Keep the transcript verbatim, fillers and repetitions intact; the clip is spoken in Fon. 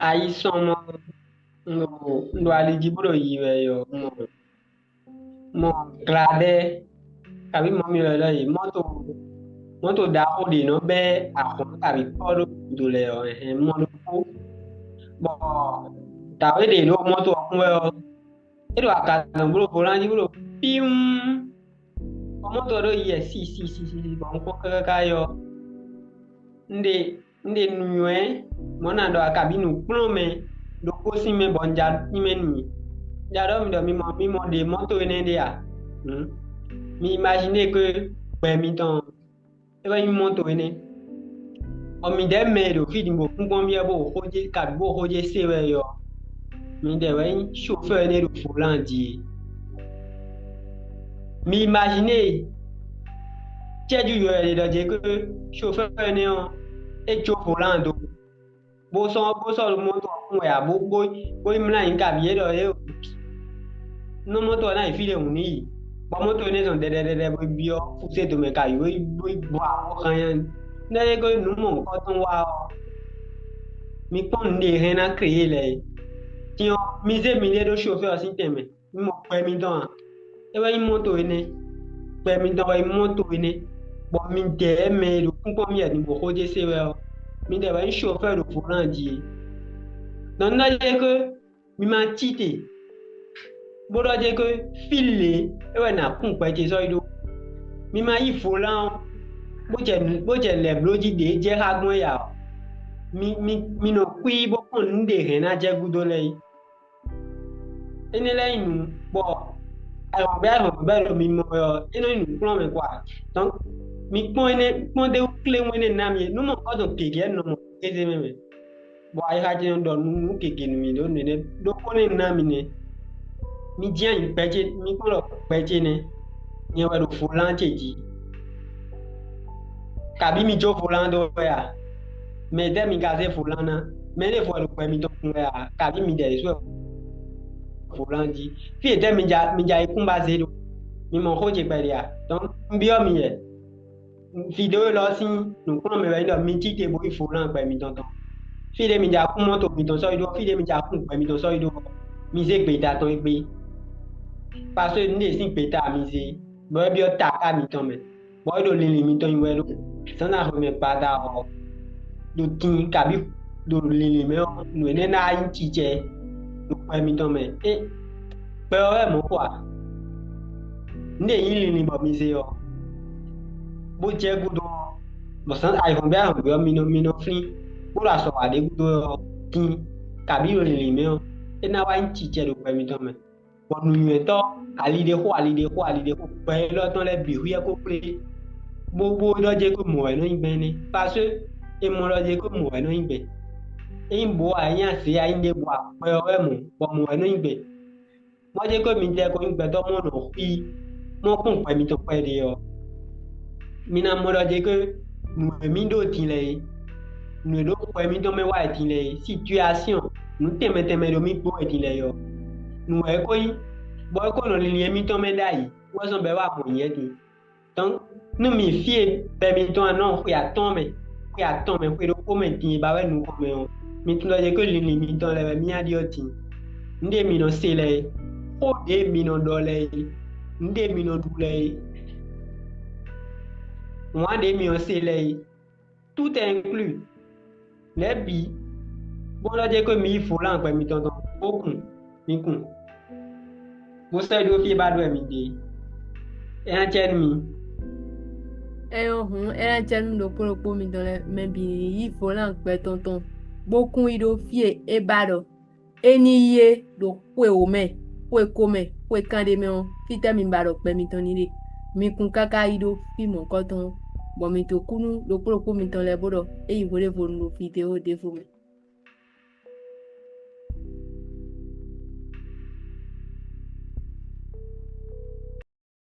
Ayi sɔn mɔ, un ɖo un ɖo ali jí bó ɖo yi wɛ ɔ́, mɔ mɔ gladɛ́, kabí mɔ mi wɛ ɖɔ yi mɔto mɔto ɖaxó ɖě nɔ bɛ́ ahɔ̌n kabí kɔ́ ɖó gǔdo lɛ́ɛ ɔ́, hɛn mɔ ɖokpó, bɔ dǎwe ɖě ɖo mɔto ɔ́ kún wɛ ɔ́, é ɖo agalɔ̌n bó ɖo volan jí bó ɖo píwún, bɔ mɔto ɔ́ ɖo yi wɛ si si si si si bɔ un kpɔ́n káká yi ɔ́, un ɖe un ɖe nǔnywɛ́ mɔ̌ ná ɖɔ a kabǐ nǔkplɔ́nmɛ ɖokpó sín mɛ bɔ un ja tínmɛ nú mi. Un ja ɖɔ mi ɖɔ mi mɔ mi mɔ ɖě mɔto énɛ́ ɖé a? Hǔn, mi imaziné ke gbɛ mitɔn é wɛ nyí mɔto énɛ́. Bɔ midɛɛ mɛ e ɖo fí ɖǐnbó kúnkpɔ́n byɔ́ bó xó jé kabǐ bó xó jé se wɛ ɔ́, midɛɛ wɛ nyí sofɛ́ɛ énɛ́ ɖo volan jí é. Mi imaziné cɛ́jú yɔyɔ̌ ɖé ɖɔ jɛ kpé sofɛ́ɛ énɛ́ ɔ́, é jó volan dó, bó sɔ́ bó sɔ́ ɖo mɔto ɔ́ kún wɛ ǎ, bó bó bó yi mlá nyǐ kabǐ é ɖɔ é nɔ mɔto ɔ́ ná yi fí ɖé hǔn ní yi, bɔ mɔto énɛ́ zɔn ɖɛɖɛɖɛɖɛ bó yi byɔ́ fúsé domɛ kabǐ bó yi bó yi gbɔ awɔ́ xányá. Nɛ́ é gɔ́ nǔ mɔ̌hunkɔtɔn wá ɔ́, mi kpɔ́n nǔɖé e hɛn ná kreyé lɛ́ɛ é. Din ɔ́, mi zé miɖée ɖó sofɛ́ɛ ɔ́ sín tɛnmɛ. Mi mɔ gbɛ mitɔn a? É wɛ nyí mɔto énɛ́. Gbɛ mitɔn wɛ nyí mɔto énɛ́, bɔ midɛɛ mɛ e ɖo kúnkpɔ́n mì wɛ din bó xó jé se wɛ ɔ́, midɛɛ wɛ nyí sofɛ́ɛ ɖo volan jí é. Nɔ un ɖɔ jɛ ke mi ma cí te, bó ɖɔ jɛ ke fí lě é wɛ nǎ kún gbɛ ce sɔ́ yi ɖó. Mi ma yí volan ɔ́, bó jɛ nǔ bó jɛ lɛ̌ bló jí ɖě jɛ xá gbɔn é ǎ ɔ́, mi mi mi nɔ kú i bó kpɔ́n nǔ ɖě hɛn ná jɛ gúdo lɛ́ɛ é. Énɛ́ lɛ́ɛ nyí nǔ bɔ ayǐhɔ́ngbe ayǐhɔ́ngbe ɖo mi mɔ wɛ ɔ́, é nɔ nyí nǔkplɔ́nmɛ kwa. Donc mi kpɔ́n énɛ́ kpɔ́n ɖé kléwún énɛ́ ná mi é. Nú mɔ kɔ́ dɔn gěgé nɔ mɔ kéze mɛ mɛ, bɔ ayixa ce nɔ ɖɔ nǔ nǔ gěgé nú mi ɖó nǔ énɛ́ ɖokpó nɛ́ ná mi nɛ́. Mi jínjɔ́n ayǐ gbɛ ce, mi kpɔ́n ɖɔ gbɛ ce nɛ́, nyɛ wɛ ɖo volan ce jí. Kabí mi jó volan dó wɛ a? Mɛ tɛ́ mi ka zé volan ná? Mɛ ɖěvo wɛ ɖo gbɛ mitɔn kun wɛ a? Kabí mi ɖɛ ɖésú wɛ volan jí? Fí e tɛ́ mi ja mi ja yi kún ba zé ɖó? Mi mɔ xó ce kpɛɖé a? Donc un byɔ́ mi wɛ. Vidéo élɔ́ sín nǔkplɔ́nmɛ wɛ nyí ɖɔ mi cí te bó yi volan gbɛ mitɔn tɔn. Fí ɖé mi ja kún mɔto mitɔn sɔ́ yi ɖó, fí ɖé mi ja kún gbɛ mitɔn sɔ́ yi ɖó, mi zé gbeta tɔn égbé. Parce que nǔ ɖé sín gbeta mi zé, bɔ é byɔ́ taká mitɔn mɛ, bɔ é ɖo linlin mitɔn nyi wɛ ɖó zǎnzǎn xwemɛ gbada ɔ́, ɖo din kabí ɖo linlin mɛ ɔ́, nǔ énɛ́ ná nyí cicɛ ɖo gbɛ mitɔn mɛ. É gbɛ ɔ́ wɛ mɔ̌ kɔ a? Nǔ ɖé nyí linlin bɔ mi zé ɔ́, bó jɛ gúdo ɔ́, bɔ zǎn ayǐhɔ́ngbe ayǐhɔ́ngbe ɔ́, mi nɔ mi nɔ flín, bó ɖo azɔ̌ wa ɖě gúdo ɔ́, din kabí ɖo linlin mɛ ɔ́, é ná wá nyí cicɛ ɖo gbɛ mitɔn mɛ. Bɔ nǔnywɛ́tɔ́ ali ɖé xo ali ɖé xo ali ɖé xo gbɛ élɔ́ tɔn lɛ́ɛ bǐ xwíyɛ́ kó kplé, bó bó ɖɔ jɛ kó mɔ̌ wɛ nɔ nyi gbɛn énɛ́, parce que è mɔ ɖɔ jɛ kó mɔ̌ wɛ nɔ nyi gbɛn. Ényí bǒ ǎ, é nyí azě ǎ, é nyí ɖěbǔ ǎ, gbɛ ɔ́ wɛ mɔ, bɔ mɔ̌ wɛ nɔ nyi gbɛn. Mɔ̌ jɛ kó mi tɛ ko nyí gbɛtɔ́ mɔ nɔ xwí, mɔ kpɔ́n gbɛ mitɔn kpɛɖé ɔ́, mi ná mɔ ɖɔ jɛ kó nǔ e mì ɖo din lɛ́ɛ é, nǔ e ɖo gbɛ mitɔn mɛ wa wɛ din lɛ́ɛ é, situation, nǔ tɛnmɛ tɛnmɛ ɖo mì kpó wɛ din lɛ́ɛ ɔ́, nǔ wɛ é ko nyí, bɔ é ko nɔ linlin émítɔn mɛ ɖ'ayǐ, wɛ zɔ́n bɔ é wá mɔ nyɛ din. Donc nú mi fí e gbɛ mitɔn anɔ xwe atɔ́ɔ́n mɛ, xwe atɔn mɛ, xwe ɖokpó mɛ din e ba wɛ nukɔn mɛ ɔ́, mi tunwun ɖɔ jɛ kó linlin mitɔn lɛ́ɛ wɛ mì ná ɖyɔ́ din. Nǔ ɖé mi nɔ se lɛ́ɛ é, xó ɖě mi nɔ ɖɔ lɛ́ɛ é, nǔ ɖě mi nɔ ɖu lɛ́ɛ é, wǎn ɖě mi nɔ se lɛ́ɛ é, tout est inclus. Lɛ̌ bǐ, bó nɔ jɛ kó mi yí volan gbɛ mitɔn tɔn, bó kun, mi kun, bó sɔ́ yi ɖó fí e ba ɖó wɛ mi ɖe é. É ná cɛ nú mi. Ɛyɔ hǔn é ná cɛ nú ɖokpó ɖokpó mitɔn lɛ́ɛ mɛ bǐ ní yí volan gbɛ tɔn tɔn, bó kún yi ɖó fí e é ba ɖɔ é ní yi é ɖo xwe wǒ mɛ, xwe ko mɛ, xwe kanɖé mɛ ɔ́, fítɛ́ mi ba ɖɔ gbɛ mitɔn ní ɖe? Mi kun káká yi ɖó fí mɔ̌hunkɔtɔn, bɔ mi to kú nú ɖokpó ɖokpó mitɔn lɛ́ɛ bó ɖɔ é yi hweɖévonu ɖo fí ɖěvo ɖěvo mɛ.